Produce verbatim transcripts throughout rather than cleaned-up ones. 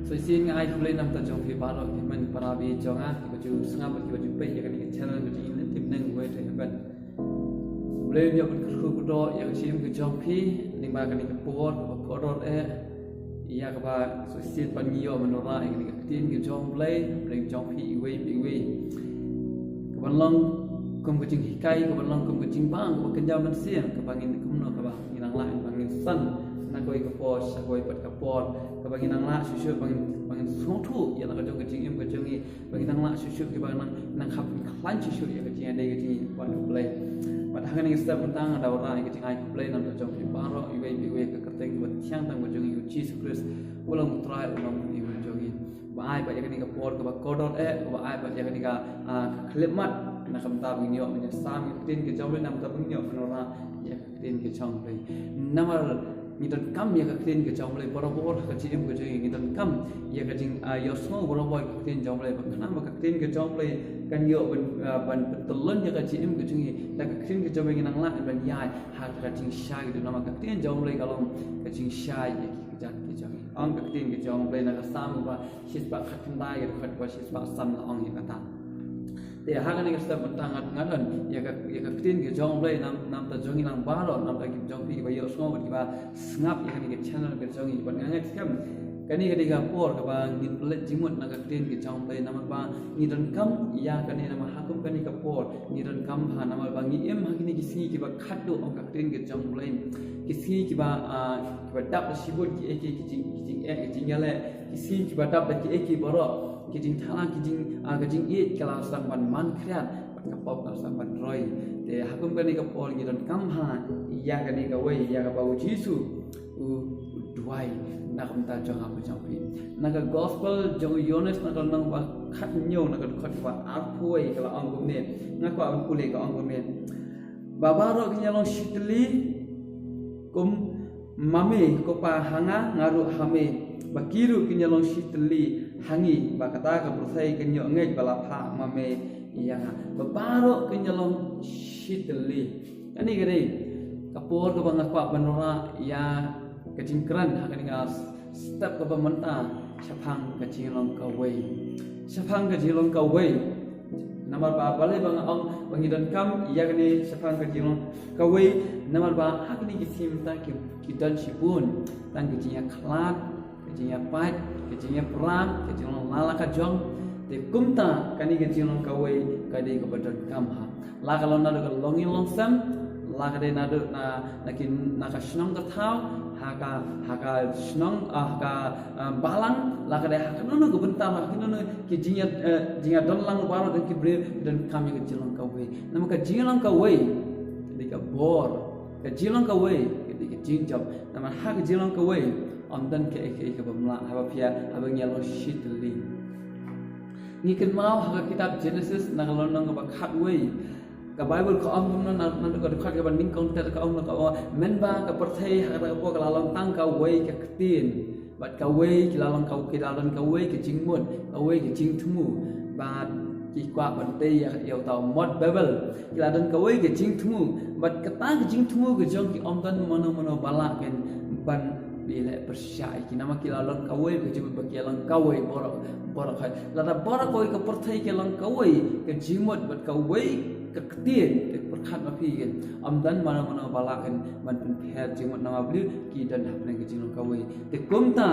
Shisien nga ai khublei namar jong phi baroh ki hynmen para bangeit jong nga kiba ju sngap bad kiba ju peit ïa kane ka channel ka jong ngi Tip Neng Way to Heaven. Khublei ïa phi, kyrkhu kyrdoh ïa ka jingim ka jong phi lyngba kane ka por kaba kordor eh, ïa kaba shisien pat ngi ïoh ban wanrah ïa kane ka ktien ka jong U Blei hapdeng jong phi iwei pa iwei. Kaban long kum ka jinghikai, kaban long kum ka jingbang kaba kynja mynsiem, kaba ngin kumno kaba ngin nang lah ban ngin san na kawei ka por sha kawei pat ka por, kaba ngin nang lah shuh shuh ba ngin, ba ngin sngewthuh ïa la ka jong ka jingim ka jong ngi, ba ngin nang lah shuh shuh kiba nang, nang kham khlaiñ shuh shuh ïa ka jingïadei ka jong ngi bad U Blei. Bad ha kane ka step mynta nga da wanrah ïa ka jingai khublei namar jong phi baroh iwei pa iwei ha ka kyrteng kaba thiang tam ka jong ngi U Jisu Khrist, U long U Trai, U long U Mynsiem jong ngi. Ba ai pat ïa kane ka por kaba kordor eh, ba ai pat ïa kane ka, ah, ka khyllipmat na ka bynta ba ngin ïoh ban ïasam ïa ka ktien ka jong U Blei, na ka bynta ba ngin ïoh ban wanrah ïa ka ktien ka jong U Blei. Namar ngi donkam ïa ka ktien ka jong U Blei barabor ha ka jingim ka jong ngi, ngi donkam ïa ka jing, ah, ïohsngew barabor ïa ka ktien jong U Blei, ba khnang ba ka ktien ka jong U Blei kan ïoh ban, ah, ban pyntyllun ïa ka jingim ka jong ngi. Da ka ktien ka jong U Blei ngin nang lah ban ïaid ha ka jingshai ka jong, namar ka ktien jong U Blei ka long ka jingshai ïa ki kjat ki jong ngi. Ong ka ktien ka jong U Blei na ka Salm ba shispah khatkhyndai, ka dkhot ba shispah san la ong ïa kata. Te ha kane ka step mynta nga, nga don ïa ka, ïa ka ktien ka jong U Blei nam, namar jong ngi nang baroh, namar ki jong phi kiba ïohsngew bad kiba sngap ïa kane ka channel ka jong ngi, bad nga ngeit skhem kane ka dei ka por kaba ngin pynleit jingmut na ka ktien ka jong U Blei, namar ba ngi donkam ïa kane, namar ha kum kane ka por ngi donkam bha, namar ba ngi im ha kine ki sngi kiba khatduh, ong ka ktien ka jong U Blei, ki sngi kiba, ah, kiba dap da shibun kiei kiei ki jing, ki jingeh, ki jingïaleh, ki sngi kiba dap da kiei kiei baroh, ki jingthala, ki jing, ah, ka jingïeit ka la sdang ban man khriat, bad ka pop ka la sdang ban roi. Te ha kum kane ka por ngi donkam bha ïa kane kawei, ïa kaba U Jisu u, u duwai na ka bynta jong nga bad jong phi. Na ka gospel jong u Ïoannis na ka lynnong ba khathynñiew, na ka dkhot ba arphew wei, ka la ong kumne. Nga kwah ban pule, ka ong kumne: Ba baroh kin ïalong shitylli kum ma me, ko Pa, ha nga, nga ruh ha me, ba ki ruh kin ïalong shitylli ha ngi, ba kata ka pyrthei kan ïoh ngeit ba la phah ma me ïa nga. Ba baroh kin ïalong shitylli. Kane ka dei ka por kaba nga kwah ban wanrah ïa ka jingkren ha kane ka step kaba mynta shaphang ka jinglong kawei. Shaphang ka jinglong kawei. Namar ba balei ba nga ong ba ngi donkam ïa kane shaphang ka jinglong kawei? Namar ba ha kine ki sngi mynta ki, ki don shibun tang ka jingïakhlad, ka jingïapait, ka jingïapra, ka jinglong la la ka jong. Te kumta kane ka jinglong kawei ka dei kaba donkam ha la ka long naduh ka longïing longsem, la ka dei naduh na, na ki, na ka shnong ka thaw, ha ka, ha ka shnong, ah, ha ka, ah, balang, la ka dei ha kano kano ka bynta, ha kano kano ki jingïa, eh, jingïadon lang baroh jong ki briew, donkam ïa ka jinglong kawei. Namar ka jinglong kawei ka dei ka bor, ka jinglong kawei ka dei ka jingjop. Namar ha ka jinglong kawei ym don kaei kaei kaba mlien haba phi ïa, haba ngi ïalong shitylli. Ngi kynmaw ha ka kitab Jenesis na ka lynnong kaba khatwei, ka Baibl ka ong kumno, na, naduh ka dkhot kaba nyngkong ter ka ong, ka ong: Mynba ka pyrthei ha kata ka por ka la long tang kawei ka ktien, bad kawei ki la long kaw-, ki la don kawei ka jingmut, kawei ka jingthmu, bad ki kwah ban tei ïa, ïa uta u mot Babel. Ki la don kawei ka jingthmu, bad kata ka jingthmu ka jong ki ym don mano mano ba lah ban, ban ïaleh pyrshah ïa ki, namar ki la long kawei ka jingmut, ba ki la long kawei baroh, baroh kawei. Lada baroh kawei ka pyrthei ka long kawei ka jingmut bad kawei ka ktien, te pyrkhat ma phi, ym don mano mano ba lah ban, ban pynpher jingmut namar balei ki don hapdeng ka jinglong kawei. Te kumta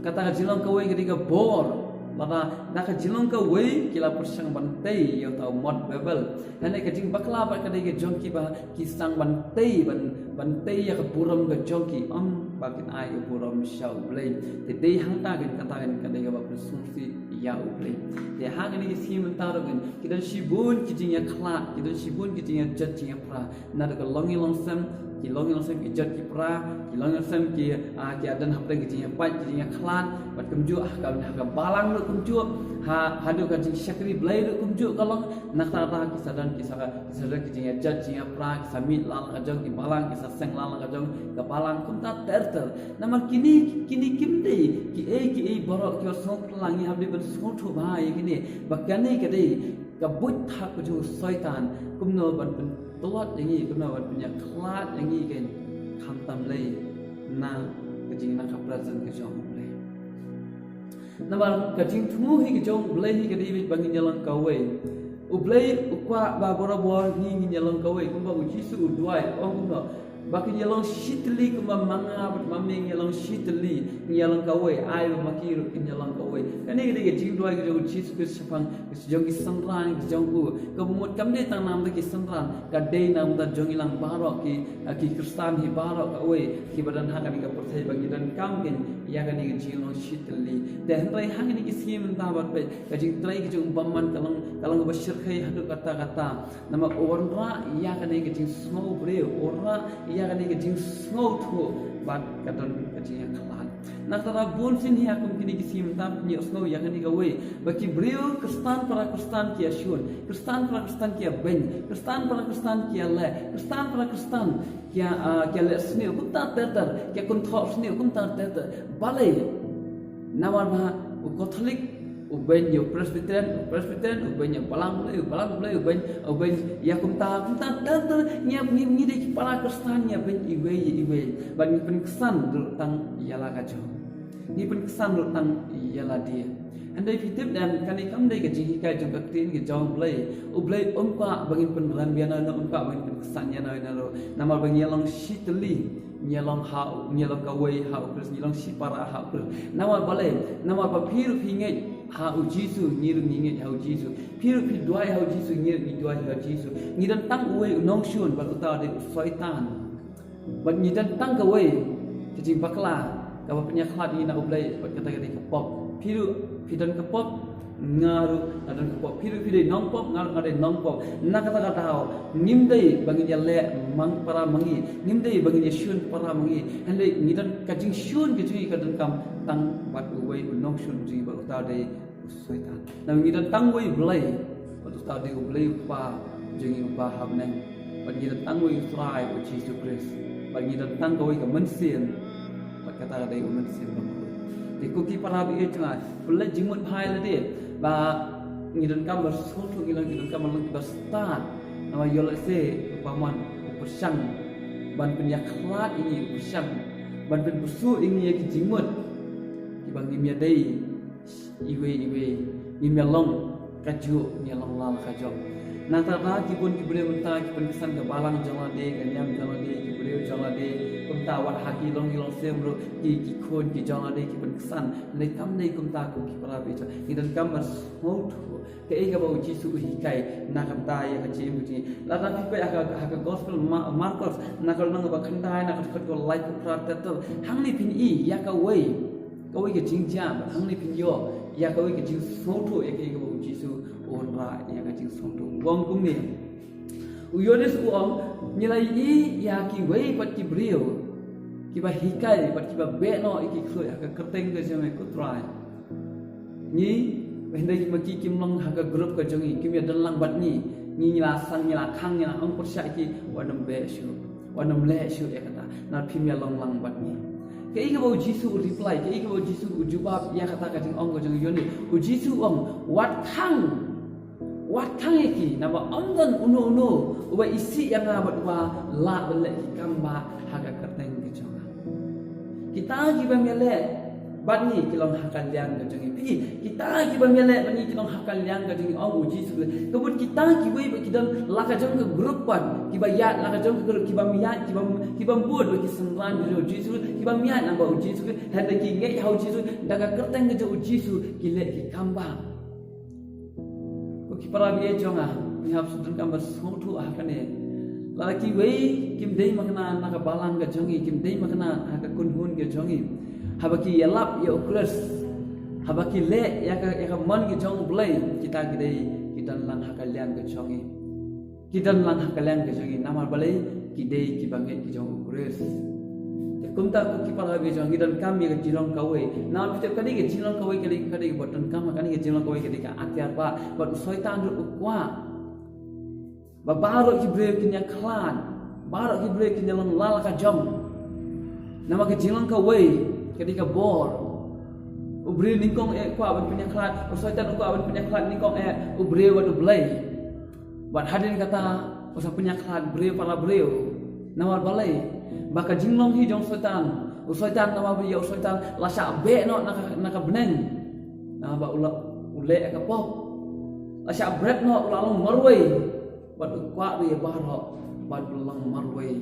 kata ka jinglong kawei ka dei ka bor. Lada da ka jinglong kawei ki la pyrshang ban tei ïa uta u mot Babel, lane ka jingbakla pat ka dei ka jong ki ba ki sdang ban tei, ban, ban tei ïa ka burom ka jong ki, ym ba kin ai ka burom sha U Blei. Te dei hangta keiñ, kata keiñ ka dei kaba pynsngewsih ïa U Blei. Te ha kine ki sngi mynta ruh keiñ ki don shibun ki jingïakhlad, ki don shibun ki jingïajot jingïapra. Naduh ka longïing longsem, ki longïing longsem ki jot ki pra, ki longïing longsem ki, ah, ki ïadon hapdeng ki jingïapait ki jingïakhlad, bad kumjuh ha ka, ha ka balang ruh kumjuh, ha, haduh ka jingshakri Blei ruh kumjuh ka long. Na kata kata ki sa don, ki sa, ki sa don ki jingïajot jingïapra, ki sa mih la la ka jong ki balang, ki sa seng la la ka jong ka balang, kumta ter ter. Namar kine, kine kim dei kiei kiei baroh kiba sngewphylla, ngi hap dei ban sngewthuh bha ïa kine, ba kane ka dei ka buit thap ka jong u Soitan kumno ban pyntlot ïa ngi, kumno ban pynïakhlad ïa ngi keiñ, khamtam lei na ka jing, na ka presence ka jong U Blei. Namar ka jingthmu hi ka jong U Blei hi ka dei ba ngin ïa long kawei. U Blei u kwah ba barabor ngi ngin ïa long kawei, kumba u Jisu u duwai, u ong kumno, ba kin ïa long shitylli kumba ma nga bad ma me ngi ïa long shitylli, ngi ïa long kawei, ai ba ma ki ruh kin ïa long kawei. Kane ka dei ka jingduwai ka jong u Jisu Khrist shaphang ka jong ki synran ka jong u. Kaba mut kam dei tang namar ki synran, ka dei namar jong ngi lang baroh ki, ki Khristan hi baroh kawei kiba don ha kane ka pyrthei ba ngi donkam kein ïa kane ka jinglong shitylli. Te hynrei ha kine ki sngi mynta bad peit ka jingtrei ka jong u bymman ka long, ka long kaba shyrkhei haduh katta katta. Namar u wanrah ïa kane ka jingsngew briew, u wanrah ïa kane ka jingsngewthuh bad ka don ka jingïakhlad. Na kata bun sien hi ha kum kine ki sngi mynta phin ïohsngew ïa kane kawei ba ki briew Khristan para Khristan ki ïashun, Khristan para Khristan ki ïabeiñ, Khristan para Khristan ki ïaleh, Khristan para Khristan ki ïa, ah, ki ïaleh sniew kumta ter ter, ki ïakynthoh sniew kumta ter ter. Balei? Namar ba u Katholik u beiñ ïa u Presbyterian, u Presbyterian u beiñ ïa u Balang Blei, u Balang Blei u beiñ, u beiñ ïa kumta, kumta ter ter. Ngi, ngi, ngi dei ki para Khristan, ngi ïabeiñ iwei ïa iwei. Bad ngi pynksan ruh tang ïa la ka jong, ngi pynksan ruh tang ïa lade. Hynrei phi tip ne em, kane kam dei ka jinghikai jong ka ktien ka jong U Blei. U Blei um kwah ba ngin pynrem ïano ïano, um kwah ba ngin pynksan ïano ïano ruh. Namar ba ngi ïa long shitylli, ngi ïa long ha, ngi ïa long kawei ha u Khrist, ngi long shipara ha u Khrist. Namar balei? Namar ba phi ruh phi ngeit ha u Jisu, ngi ruh ngi ngeit ha u Jisu. Phi ruh phi duwai ha u Jisu, ngi ruh ngi duwai ha u Jisu. Ngi don tang uwei u nongshun bad uta u dei u Soitan. Bad ngi don tang kawei ka jingbakla kaba pynïakhlad ïa ngi na U Blei, bad kata ka dei ka pop. Phi ruh phi don ka pop, nga ruh nga don ka pop. Phi ruh phi dei nongpop, nga ruh nga dei nongpop. Na kata ka daw ngim dei ba ngin ïaleh mang para mangi, ngim dei ba ngin ïashun para mangi. Hynrei ngi don ka jingshun ka jong ngi ka donkam tang bad uwei u nongshun jong ngi bad uta u dei u Soitan. Namar ngi don tang uwei u Blei, bad uta u dei u Blei u Kpa jong ngi uba ha bneng. Bad ngi don tang uwei u Trai u Jisu Khrist. Bad ngi don tang kawei ka mynsiem, bad kata ka dei u Mynsiem Bakhuid. Te ko ki para baieit jong nga, pynleit jingmut bha ïa lade ba ngi donkam ban sngewthuh, ngi long, ngi donkam ban long kiba stad. Namar ïoh lehse u bymman u pyrshang ban pynïakhlad ïa ngi, u pyrshang ban pynbsuk ïa ngi ïa ki jingmut kiba ngim ïadei iwei iwei, ngim ïa long kajuh, ngim ïa long la la ka jong. Nangta da ki bun ki briew mynta ki pynksan ka balang jong lade, ka niam jong lade, ki briew jong lade, kumta wat ha ki longïing longsem ruh ki, ki khun ki jong lade ki pynksan. Hynrei kam dei kumta ko ki para baieit jong nga. Ngi donkam ban sngewthuh kaei kaba u Jisu u hikai na ka bynta ïa ka jingim ka jong ngi. Lada phi peit ha ka, ha ka gospel Ma-, Markos, na ka lynnong ba khyndai, na ka dkhot kaba laiphew phra ter ter, hangne phin i ïa kawei, kawei ka jingjia, bad hangne phin ïoh ïa kawei ka jingsngewthuh ïa kaei kaba u Jisu u wanrah ïa ka jingsngewthuh. U ong kumne. U Ïoannis u ong, ngi la ïohi ïa kiwei pat ki briew kiba hikai bad kiba beh noh ïa ki ksuid ha ka kyrteng ka jong me ko Trai. Ngi, hynrei ma ki kim long ha ka group ka jong ngi, kim ïa don lang bad ngi. Ngi, ngi la sang, ngi la khang, ngi la ong pyrshah ïa ki, wat nym beh shuh, wat nym leh shuh ïa kata. Namar phim ïa long lang bad ngi. Kaei kaba u Jisu u reply, kaei kaba u Jisu u jubab ïa kata ka jingong ka jong u Ïoannis. U Jisu u ong, wat khang, wat khang ïa ki, naba ym don uno uno uba isih ïa nga bad uba lah ban leh ki kam bah ha ka kyrteng ka jong nga. Kita kibym ïaleh bad ngi ki long ha ka liang ka jong ngi. Phi, kita kibym ïaleh bad ngi ki long ha ka liang ka jong ngi, ong u Jisu. Ka mut kita kiwei ba ki don la ka jong ka group pat, kiba ïaid la ka jong ka group, kibym ïaid, kibym, kibym bud bad ki synran ka jong u Jisu, kibym ïaid naba u Jisu, hynrei ki ngeit ha u Jisu, da ka kyrteng ka jong u Jisu ki leh ki kam bah. Ko ki para baieit jong nga, ngi hap shu donkam ban sngewthuh ha kane. Lada kiwei kim dei makna na ka balang ka jong ngi, kim dei makna ha ka kynhun ka jong ngi, haba ki ïalap ïa u Khrist, haba ki leh ïa ka, ïa ka mon ka jong u Blei, kita ki dei ki don lang ha ka liang ka jong ngi. Ki don lang ha ka liang ka jong ngi, namar balei? Ki dei kiba ngeit ki jong u Khrist. Te kumta ko ki para baieit jong nga, ngi donkam ïa ka jinglong kawei. Namar phi tip, ka dei ka jinglong kawei, ka dei, ka dei kaba donkam, ka dei ka jinglong kawei, ka dei ka atiar bah. Bad u Soitan ruh u kwah ba baroh ki briew kin ïakhlad, baroh ki briew kin ïa long la la ka jong. Namar ka jinglong kawei ka dei ka bor. U briew nyngkong eh u kwah ban pynïakhlad, u Soitan u kwah ban pynïakhlad nyngkong eh u briew bad u Blei. Bad hadien kata u sa pynïakhlad briew para briew. Namar balei? Ba ka jinglong hi jong u Soitan, u Soitan, namar ba ïa u Soitan la shah beh noh na ka, na ka bneng. Namar ba u la, u leh ka pop. La shah bret noh, u la long marwei. Bad u kwah ruh ïa baroh ban long marwei.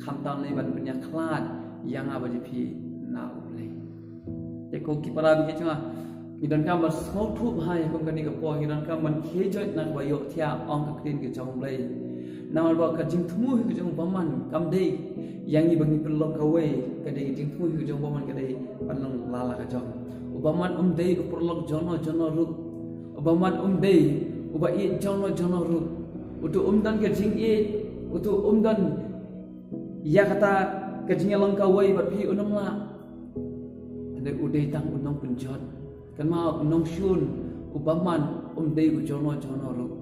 Khamtam lei ban pynïakhlad ïa nga bad ïa phi na U Blei. Te ko ki para bangeit jong nga, ngi donkam ban sngewthuh bha ïa kum kane ka por, ngi donkam ban khie joit na kaba ïohthiah ong ka ktien ka jong U Blei. Namar ba ka jingthmu hi ka jong u bymman kam dei ïa ngi ba ngi pynlong kawei, ka dei ka jingthmu hi ka jong u bymman ka dei ban long la la ka jong. U bymman um dei u paralok jong no jong no ruh. U bymman um dei uba ïeit jong no jong no ruh. Utu um don ka jingïeit, utu um don ïa kata ka jingïalong kawei bad phi, un ym lah. Hynrei u dei tang u nongpynjot. Kynmaw, u nongshun, u bymman um dei u jong no jong no ruh.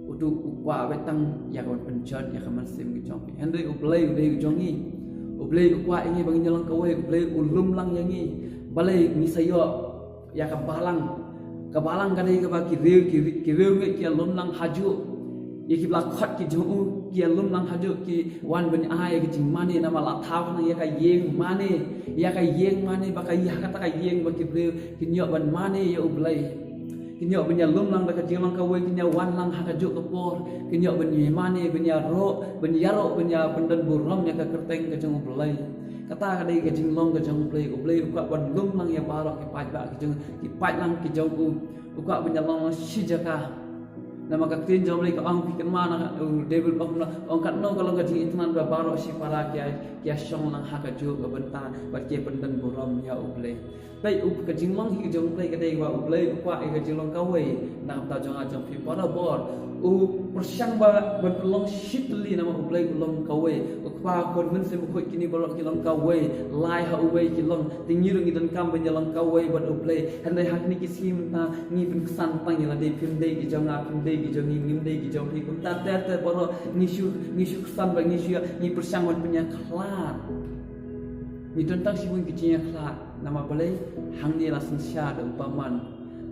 Utu u kwah beit tang ïa ka ban pynjot ïa ka mynsiem ka jong phi. Hynrei U Blei u dei u jong ngi. U Blei u kwah ïa ngi ba ngin ïalong kawei, U Blei u lum lang ïa ngi. Balei ngi sa ïoh ïa ka balang. Ka balang ka dei kaba ki riew, ki, ki riewngeit ki ïalum lang hajuh. Ïa kiba la khot ki jong u ki ïalum lang hajuh, ki wan ban ai ïa ka jingmane, namar la thaw khnang ïa ka ïing mane, ïa ka ïing mane, ba ka ïa kata ka ïing ba ki briew kin ïoh ban mane ïa U Blei. Kin ïoh ban ïalum lang da ka jinglong kawei, kin ïa wan lang ha kajuh ka por, kin ïoh ban ïa mane, ban ïaroh, ban ïaroh, ban ïa pyndon burom ïa ka kyrteng ka jong U Blei. Kata ka dei ka jinglong ka jong U Blei. U Blei u kwah ban lum lang ïa baroh ki paidbah ki jong, ki paidlang ki jong u. U kwah ban ïalong lang shi jaka. Namar ka ktien jong U Blei ka ong, phi kynmaw na, u David u ong katno ka long ka jingitynnad ba baroh shipara ki ïa, ki ïa shong lang ha kajuh ka bynta bad ki ïa pyndon burom ïa U Blei. Peit, u, ka jinglong hi ka jong U Blei ka dei ba U Blei u kwah ïa ka jinglong kawei na ka bynta jong nga jong phi barabor. U pyrshang ba ban pynlong shi tylli namar U Blei u long kawei. U Kpa, Khun, Mynsiem Bakhuid, kine baroh ki long kawei. Lai ha uwei ki long. Te ngi ruh ngi donkam ban ïalong kawei bad U Blei. Hynrei ha kine ki sngi mynta ngi pynksan tang ïa lade, phim dei ki jong nga, phim dei ki jong ngi, ngim dei ki jong phi. Kumta ter ter baroh ngi shu, ngi shu ksan ba ngi shu ïa, ngi pyrshang ban pynïakhlad. Ngi don tang shibun ki jingïakhlad. Namar balei? Hangne la synshar da u bymman.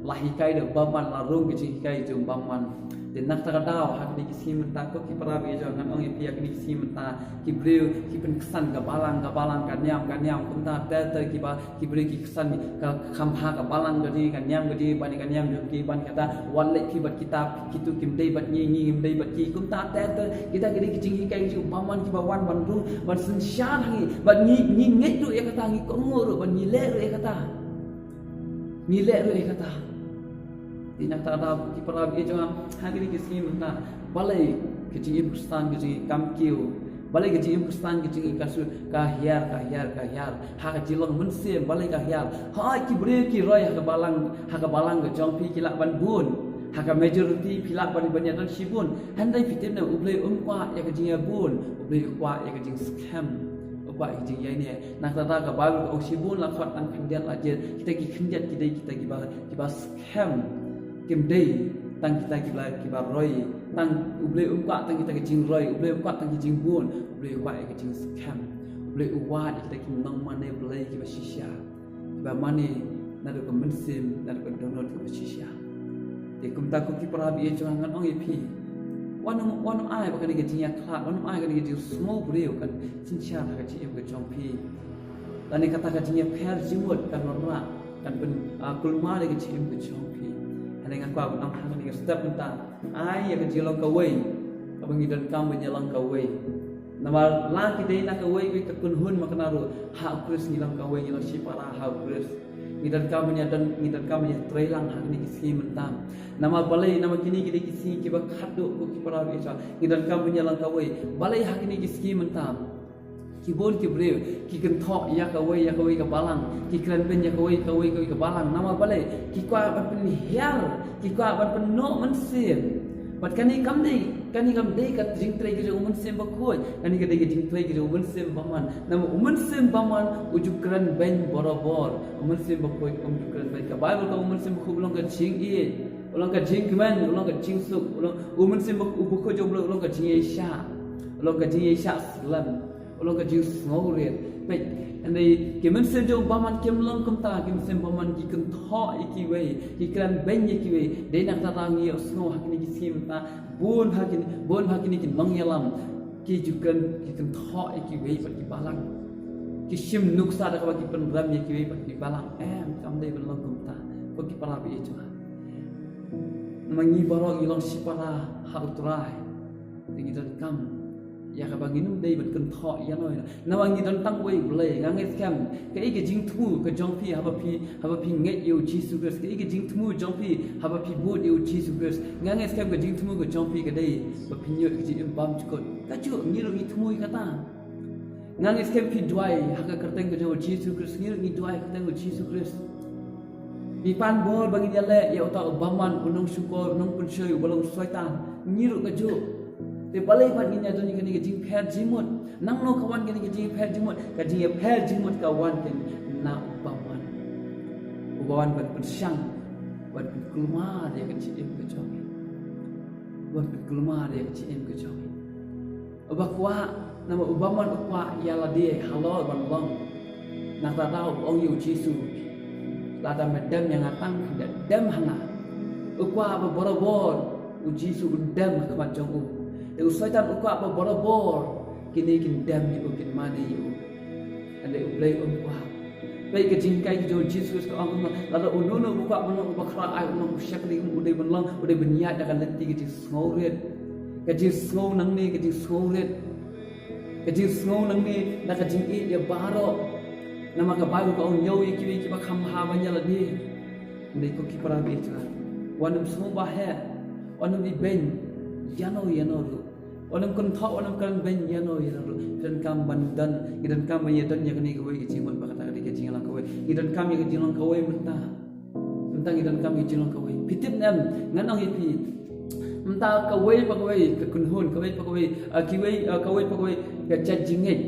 La hikai da u bymman, la rung ki jinghikai jong u bymman. Te na kata ka daw ha kine ki sngi mynta, ko ki para bangeit jong nga, ngan ong ïa phi, ha kine ki sngi mynta ki briew ki pynksan ka balang, ka balang, ka niam, ka niam. Kumta ter ter kiba, ki briew ki ksan ka kham bha ka balang ka jong ngi, ka niam ka jong ngi, ban ka niam jong ki, ban kata, wat leit phi bad kita, kitu kim dei bad ngi, ngi ngim dei bad ki. Kumta ter ter kita ki dei ki jinghikai jong u bymman kiba wan ban rung, ban synshar ha ngi, bad ngi, ngi ngeit ruh ïa kata, ngi kohnguh ruh, bad ngi leh ruh ïa kata. Ngi leh ruh ïa kata. Te na kata ka daw, ki para bangeit jong nga, ha kine ki sngi mynta, balei ka jingim Khristan ka jong ngi kam kiew? Balei ka jingim Khristan ka jong ngi ka shu ka hiar, ka hiar, ka hiar? Ha ka jinglong mynsiem balei ka hiar? Hooid, ki briew ki roi ha ka balang, ha ka balang ka jong phi ki lah ban bun. Ha ka majority phi lah ban, ban ïadon shibun. Hynrei phi tip ne, U Blei um kwah ïa ka jingïabun. U Blei u kwah ïa ka jingskhem. U kwah ïa ka jingïaineh. Na kata ka Baibl ka ong shibun la khot tang khyndiat la jied. Kita ki khyndiat ki dei kita kiba, kiba skhem. Kim dei tang kita kiba, kiba roi. Tang U Blei um kwah tang kita ki jingroi. U Blei um kwah tang ki jingbun. U Blei u kwah ïa ka jingskhem. U Blei u wad ïa kita ki nongmane Blei kiba shisha. Kiba mane naduh ka mynsiem, naduh ka dohnud kaba shisha. Te kumta ko ki para bangeit jong nga, ngan ong ïa phi, wat nym, wat nym ai ba kane ka jingïakhlad, wat nym ai kane ka jingsngew briew kan synshar ha ka jingim ka jong phi. Lane kata ka jingïapher jingmut kan wanrah, kan pyn, ah, kulmar ïa ka jingim ka jong phi. Hynrei nga kwah ban ong ha kane ka step mynta, ai ïa ka jinglong kawei kaba ngi donkam ban ïalong kawei. Namar la ki dei na kawei kawei ka kynhun, ma kane ruh ha U Khrist ngi long kawei, ngi long shipara ha U Khrist. Ngi donkam ban ïa don, ngi donkam ban ïa trei lang ha kine ki sngi mynta. Namar balei? Namar kine ki dei ki sngi kiba khatduh ko ki para bangeit. Ngi donkam ban ïalong kawei. Balei ha kine ki sngi mynta ki bun ki briew ki kynthoh ïa kawei ïa kawei ka balang, ki kren beiñ ïa kawei kawei kawei ka balang? Namar balei? Ki kwah ban pynhiar, ki kwah ban pynnoh mynsiem. Bad kane kam dei, kane kam dei ka jingtrei ka jong u Mynsiem Bakhuid. Kane ka dei ka jingtrei ka jong u mynsiem bymman. Namar u mynsiem bymman u ju kren beiñ barabor. U Mynsiem Bakhuid um ju kren beiñ. Ka Baibl ka ong u Mynsiem Bakhuid u long ka jingïeit, u long ka jingkmen, u long ka jingsuk, u long, u Mynsiem Bak-, u Bakhuid jong u long ka jingïaishah, u long ka jingïaishah slem. U long ka jingsngewrit. Peit, hynrei ki mynsiem jong u bymman kim long kumta, ki mynsiem bymman ki kynthoh ïa kiwei, ki kren beiñ ïa kiwei. Dei na kata ngi ïohsngew ha kine ki sngi mynta, bun ha kine, bun ha kine ki nongïalam ki ju kren, ki kynthoh ïa kiwei bad ki balang. Ki shim nuksa da kaba ki pynrem ïa kiwei bad ki balang. Em, kam dei ban long kumta. Ko ki para baieit jong nga, namar ngi baroh ngi long shipara ha U Trai. Te ngi donkam ïa kaba ngin ym dei ban kynthoh ïano ïano. Namar ngi don tang uwei U Blei. Nga ngeit skhem kaei ka jingthmu ka jong phi haba phi, haba phi ngeit ïa U Jisu Khrist, kaei ka jingthmu jong phi haba phi bud ïa U Jisu Khrist. Nga ngeit skhem ka jingthmu ka jong phi ka dei ba phin ïoh ka jingim bymjukut. Kajuh ngi ruh ngi thmu ïa kata. Nga ngeit skhem phi duwai ha ka kyrteng ka jong U Jisu Khrist, ngi ruh ngi duwai ha ka kyrteng U Jisu Khrist. Ngi pan bor ba ngin ïaleh ïa uta u bymman, u nongshukor, u nongpynshoi, uba long u Soitan. Ngi ruh kajuh. Te balei pat ngin ïadon ïa kane ka jingpher jingmut? Nangno ka wan kane ka jingpher jingmut? Ka jingpher jingmut ka wan kane na u bymman, uba wan ban pynshang, ban pynkulmar ïa ka jingim ka jong ngi, ban pynkulmar ïa ka jingim ka jong ngi. Uba kwah, namar u bymman u kwah ïa lade halor ban long. Nangta daw u ong ïa U Jisu, lada me dem ïa nga tang khyndiat, dem ha nga. U kwah ba barabor U Jisu un dem ha khmat jong u. Te u Soitan u kwah ba barabor kine kin dem ïa u, kin mane ïa u. Hynrei U Blei um kwah. Peit ka jinghikai ka jong U Jisu Khrist ka ong kumno, lada uno uno u kwah ban long uba khraw, ai u long u shakri, um u dei ban long, u dei ban ïaid da ka lynti ka jingsngewrit. Ka jingsngew nangne, ka jingsngewrit. Ka jingsngew nangne na ka jingïeit ïa baroh. Namar ka Baibl ka ong, ñiew ïa kiwei kiba kham bha ban ïa lade. Hynrei ko ki para baieit jong nga, wat nym sngewbha heh, wat nym ibeiñ ïano ïano ruh. Wat nym kynthoh, wat nym kren beiñ ïano ïano ruh. Ngi donkam ban don, ngi donkam ban ïadon ïa kane kawei ka jingmut ba kata ka dei ka jingïalang kawei. Ngi donkam ïa ka jinglong kawei mynta. Mynta ngi donkam ïa ka jinglong kawei. Phi tip ne em, ngan ong ïa phi. Mynta kawei pa kawei ka kynhun, kawei pa kawei, ah, kiwei, ah, kawei pa kawei ka jait jingngeit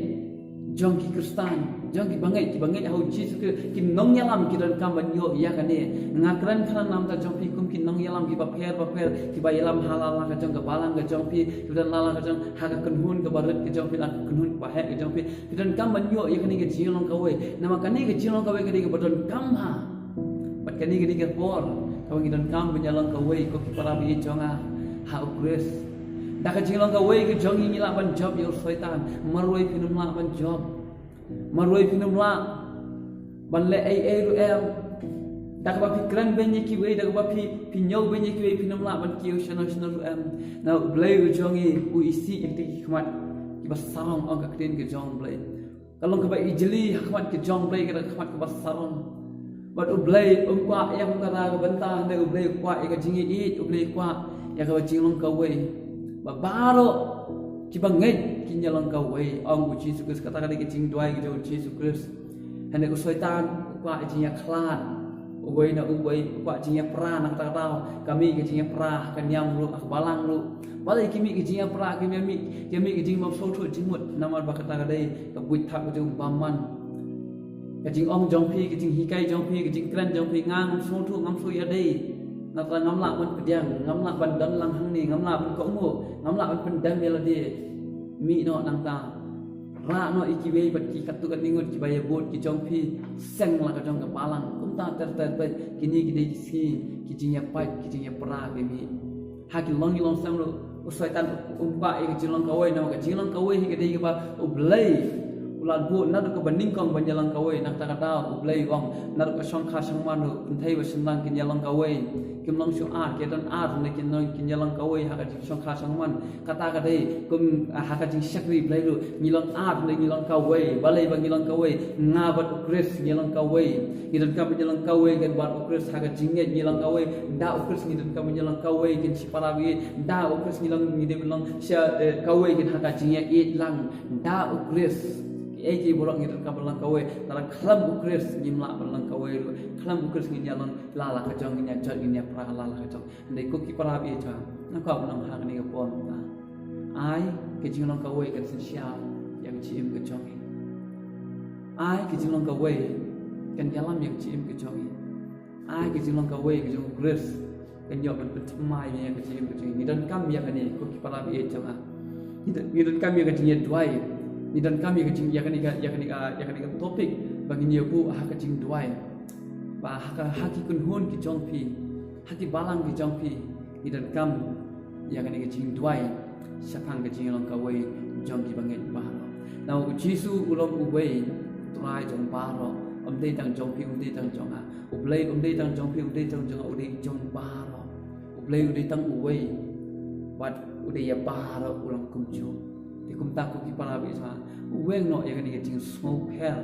jong ki Khristan, jong ki bangeit, ki bangeit ha U Jisu Khrist, ki nongïalam ki donkam ban ïoh ïa kane. Nga kren khnang namar jong phi kum ki nongïalam kiba pher bapher, kiba ïalam ha la la ka jong ka balang ka jong phi, kiba don la la ka jong ha ka kynhun kaba rit ka jong phi, la ka kynhun kaba heh ka jong phi, ki donkam ban ïoh ïa kane ka jinglong kawei. Namar kane ka jinglong kawei ka dei kaba donkam ha. Bad kane ka dei ka por kaba ngi donkam ban ïalong kawei ko ki para baieit jong nga ha U Khrist. Da ka jinglong kawei ka jong ngi ngi lah ban jop ïa u Soitan. Marwei phin ym lah ban jop. Marwei phin ym lah ban leh ei ei ruh em. Da kaba phi kren beiñ ïa kiwei, da kaba phi, phi ñiew beiñ ïa kiwei, phin ym lah ban kiew shano shano ruh em. Na U Blei u jong ngi u isih ïa kita ki khmat kiba sarong, ong ka ktien ka jong U Blei. Ka long kaba ijli ha khmat ka jong U Blei, ka dei ka khmat kaba sarong. Bad U Blei um kwah ïa ka kata ka bynta, hynrei U Blei u kwah ïa ka jingïeit, U Blei u kwah ïa ka jinglong kawei. Ba baroh kiba ngeit kin ïalong kawei, ong U Jisu Khrist, kata ka dei ka jingduwai ka jong U Jisu Khrist. Hynrei u Soitan u kwah ïa ka jingïakhlad. Uwei na uwei u kwah jingïapra na kata ka daw. Ka mih ka jingïapra ha ka niam ruh, ha ka balang ruh. Balei ki mih ka jingïapra, ki mih, ki mih ka jingbymsngewthuh jingmut, namar ba kata ka dei ka buit thap ka jong u bymman. Ka jingong jong phi, ka jinghikai jong phi, ka jingkren jong phi, nga ngam sngewthuh, ngam sngew ïadei. Nangta ngam lah ban pdiang, ngam lah ban don lang hangne, ngam lah ban kohnguh, ngam lah ban pyndem ïa lade. Mih noh nangta. Rah noh ïa kiwei bad ki katto katne ngut kiba ïa bud ki jong phi, seng la ka jong ka balang. Kumta ter ter bad kine ki dei ki sngi ki jingïapait, ki jingïapra ki mih. Ha ki longïing longsem ruh u Soitan um kwah ïa ka jinglong kawei, namar ka jinglong kawei hi ka dei kaba U Blei u la buh naduh kaba nyngkong ban ïalong kawei. Nangta ka daw U Blei u ong naduh ka shongkha shongman ruh, kynthei bad shynrang kin ïalong kawei. Kim long shuh ar, ki don ar ne kin long, kin ïalong kawei ha ka jingshongkha shongman. Kata ka dei kum, ah, ha ka jingshakri Blei ruh, ngi long ar ne ngi long kawei. Balei ba ngi long kawei? Nga bad U Khrist ngi long kawei. Ngi donkam ban ïalong kawei ngi bad U Khrist ha ka jingngeit, ngi long kawei. Da U Khrist ngi donkam ban ïalong kawei kin shipara baieit. Da U Khrist ngi long, ngi dei ban long sha, eh, kawei kin ha ka jingïaieit lang. Da U Khrist. Kiei kiei baroh ngi donkam ban long kawei. Tang khlem U Khrist ngim lah ban long kawei ruh. Khlem U Khrist ngin ïalong la la ka jong, ngin ïajot, ngin ïapra la la ka jong. Hynrei ko ki para baieit jong nga, nga kwah ban ong ha kane ka por mynta, ai ka jinglong kawei kan synshar ïa ka jingim ka jong ngi. Ai ka jinglong kawei kan ïalam ïa ka jingim ka jong ngi. Ai ka jinglong kawei ka jong U Khrist kan ïoh ban pynthymmai ïa ka jingim ka jong ngi. Ngi donkam ïa kane ko ki para baieit jong nga. Ngi don, ngi donkam ïa ka jingïaduwai. Ngi donkam ïa ka jing, ïa kane ka, ïa kane ka, ïa kane ka topic ba ngin ïa buh ha ka jingduwai. Ba ha ka, ha ki kynhun ki jong phi, ha ki balang ki jong phi, ngi donkam ïa kane ka jingduwai shaphang ka jinglong kawei jong ki bangeit baroh. Namar U Jisu u long uwei, u Trai jong baroh. Um dei tang jong phi, um dei tang jong nga. U Blei um dei tang jong phi, um dei tang jong nga, u dei jong baroh. U Blei u dei tang uwei. Bad u dei ïa baroh u long kumjuh. Te kumta ko ki para bangeit jong nga, weng noh ïa kane ka jingsngewpher,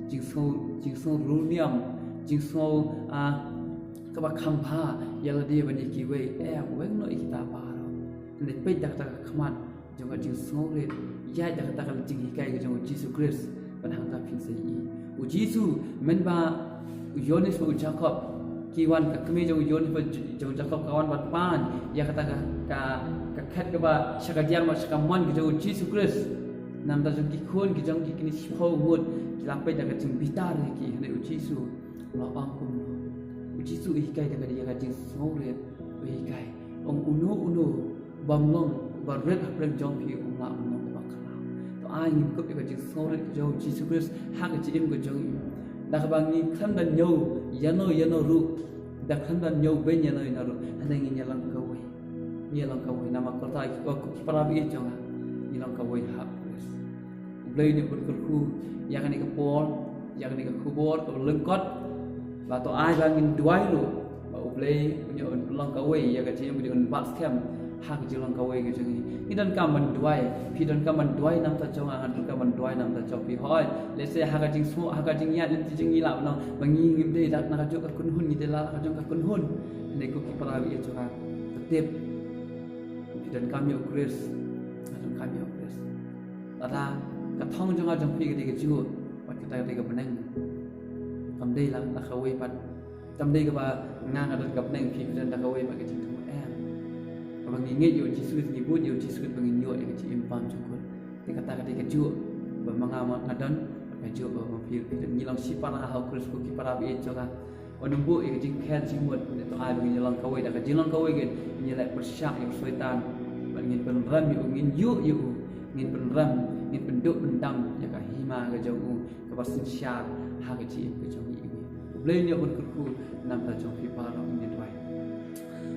jingsngew, jingsngew runiam, jingsngew, ah, kaba kham bha ïa lade bad ïa kiwei. Eh, weng noh ïa kita baroh. Hynrei peit da kata ka khmat jong ka jingsngewrit, ïaid da kata ka jinghikai ka jong u Jisu Khrist, bad hangta phin sa ïohi. U Jisu, mynba u Ïoannis bad u Jakob ki wan, ka kmie jong u Ïoannis bad jong u Jakob ka wan bad pan ïa kata ka, ka, ka khet kaba sha ka diang bad sha ka mon ka jong u Jisu Khrist. Namar jong ki khun ki jong ki kine shiphew ngut, ki la peit da ka jingbitar ïa ki, hynrei u Jisu u la ong kumno? U Jisu u hikai da ka, ïa ka jingsngewrit, u hikai. Ong uno uno bym long ba rit hapdeng jong phi um lah ban long uba khraw. To ai ngin kup ïa ka jingsngewrit ka jong u Jisu Khrist ha ka jingim ka jong ngi. Da kaba ngin khlem da ñiew ïano ïano ruh, da khlem da ñiew beiñ ïano ïano ruh, hynrei ngin ïa long kawei. Ngin ïa long kawei namar kata ki, ki para bangeit jong nga, ngin long kawei ha u Khrist. U Blei un ïa pynkyrkhu ïa kane ka por, ïa kane ka khubor kaba lyngkot. Ba to ai ba ngin duwai ruh ba U Blei un ïa long kawei ïa ka jingim ka jong ngi, un bat skhem ha ka jinglong kawei ka jong ngi. Ngi donkam ban duwai, phi donkam ban duwai namar jong nga, nga donkam ban duwai namar jong phi. Hooid, lehse ha ka jingsngew, ha ka jingïaid lynti jong ngi lah ban long ba ngi ngim dei da na kajuh ka kynhun, ngi dei la ka jong ka kynhun. Hynrei ko ki para bangeit jong nga, to tip, phi donkam ïa u Khrist, nga donkam ïa u Khrist. Lada ka thong jong nga jong phi ka dei kajuh bad kata ka dei ka bneng, kam dei la da kawei pat. Kam dei kaba nga nga don ka bneng, phi phi don da kawei bad ka jingthmu, em. Kaba ngi ngeit ïa u Jisu Khrist, ngi bud ïa u Jisu Khrist ba ngin ïoh ïa ka jingim bymjukut. Te kata ka dei kajuh ba ma nga ma nga don, kajuh ba ma phi phi don. Ngi long shipara ha u Khrist ko ki para bangeit jong nga. Wat nym buh ïa ka jingkhein jingmut, to ai ba ngin ïa long kawei, da ka jinglong kawei ngin ïa leh pyrshah ïa u Soitan. Bad ngin pynrem ïa u, ngin ïuh ïa u, ngin pynrem, ngin pynduh pyndam ïa ka hima ka jong u kaba synshar ha ka jingim ka jong ngi iwei. U Blei un ïa pynkyrkhu namar jong phi baroh, ngin ïa duwai.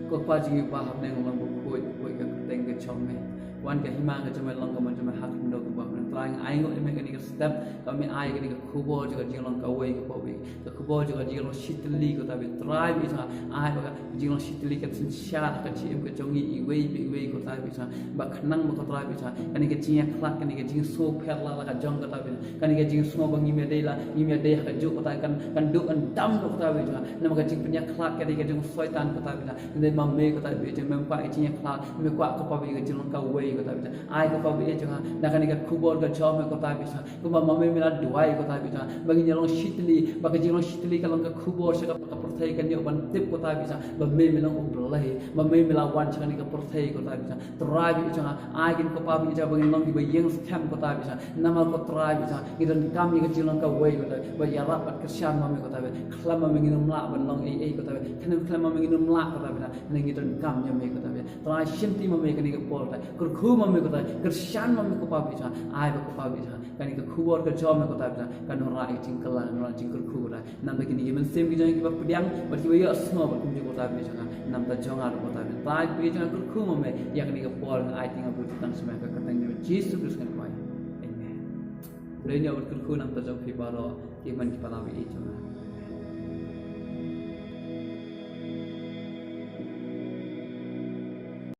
Ko Kpa jong ngi uba ha bneng, long bakhuid, khuid ka kyrteng ka jong me. Wan ka hima ka jong me, long ka mon jong me ha khyndew kumba ha bneng. Trai, nga ainguh ïa me kane ka step kaba me ai kane ka khubor jong ka jinglong kawei, ka khubor, ka khubor jong ka jinglong shitylli ko Trai Blei. Trai Blei jong nga, ai ba ka jinglong shitylli kan synshar ha ka jingim ka jong ngi iwei pa iwei ko Trai Blei jong nga. Ba khnang ba ko Trai Blei jong nga, kane ka jingïakhlad, kane ka jingsngewpher la la ka jong ko Trai Blei jong nga, kane ka jingsngew ba ngim ïadei la, ngim ïadei ha kajuh ko Trai, kan, kan duh kan dam ko Trai Blei jong nga. Namar ka jingpynïakhlad ka dei ka jong u Soitan ko Trai Blei jong nga. Hynrei ma me ko Trai Blei jong nga, mem kwah ka jingïakhlad, me kwah ko Kpa Blei ka jinglong kawei ko Trai Blei jong nga. Ai ko Kpa Blei jong nga, na kane ka khubor ka jong me ko Trai Blei jong nga, kumba ma me me la duwai ko Trai Blei jong nga, ba ngin ïa long shitylli, ba ka jinglong shitylli ka long ka khubor sha ka, ka pyrthei kan ïoh ban tip ko Trai Blei jong nga, ba me me long U Blei, ba me me la wan sha kane ka pyrthei ko Trai Blei jong nga. Trai Blei jong nga, ai kin ko Kpa Blei jong nga ba ngin long kiba ïeng skhem ko Trai Blei jong nga. Namar ko Trai Blei jong nga, ngi donkam ïa ka jinglong kawei ko Trai Blei, ba ïarap bad kyrshan ma me ko Trai Blei. Khlem ma me ngin ym lah ban long ei ei ko Trai Blei. Khlem, khlem ma me ngin ym lah ko Trai Blei jong nga, hynrei ngi donkam ïa me ko Trai Blei. Trai shim ti ma me kane ka por Trai. Kyrkhu ma me ko Trai, kyrshan ma me ko Kpa Blei jong nga. Ai ba ko Kpa Blei jong nga, kane ka khubor ka jong me ko Trai Blei jong nga, kan wanrah ïa ka jingkylla, kan wanrah ïa ka jingkyrkhu ko Trai. Namar kine ki mynsiem ki jong ngi kiba pdiang bad kiba ïohsngew bad kumjuh ko Trai Blei jong nga, namar jong nga ruh ko Trai Blei. Trai Blei jong nga, kyrkhu ma me ïa kane ka por, nga ai ti nga bud tang sha me ha ka kyrteng jong Jisu Khrist ngan duwai. Amen. Blei un ïa kyrkhu namar jong phi baroh, ki hynmen ki para bangeit jong nga.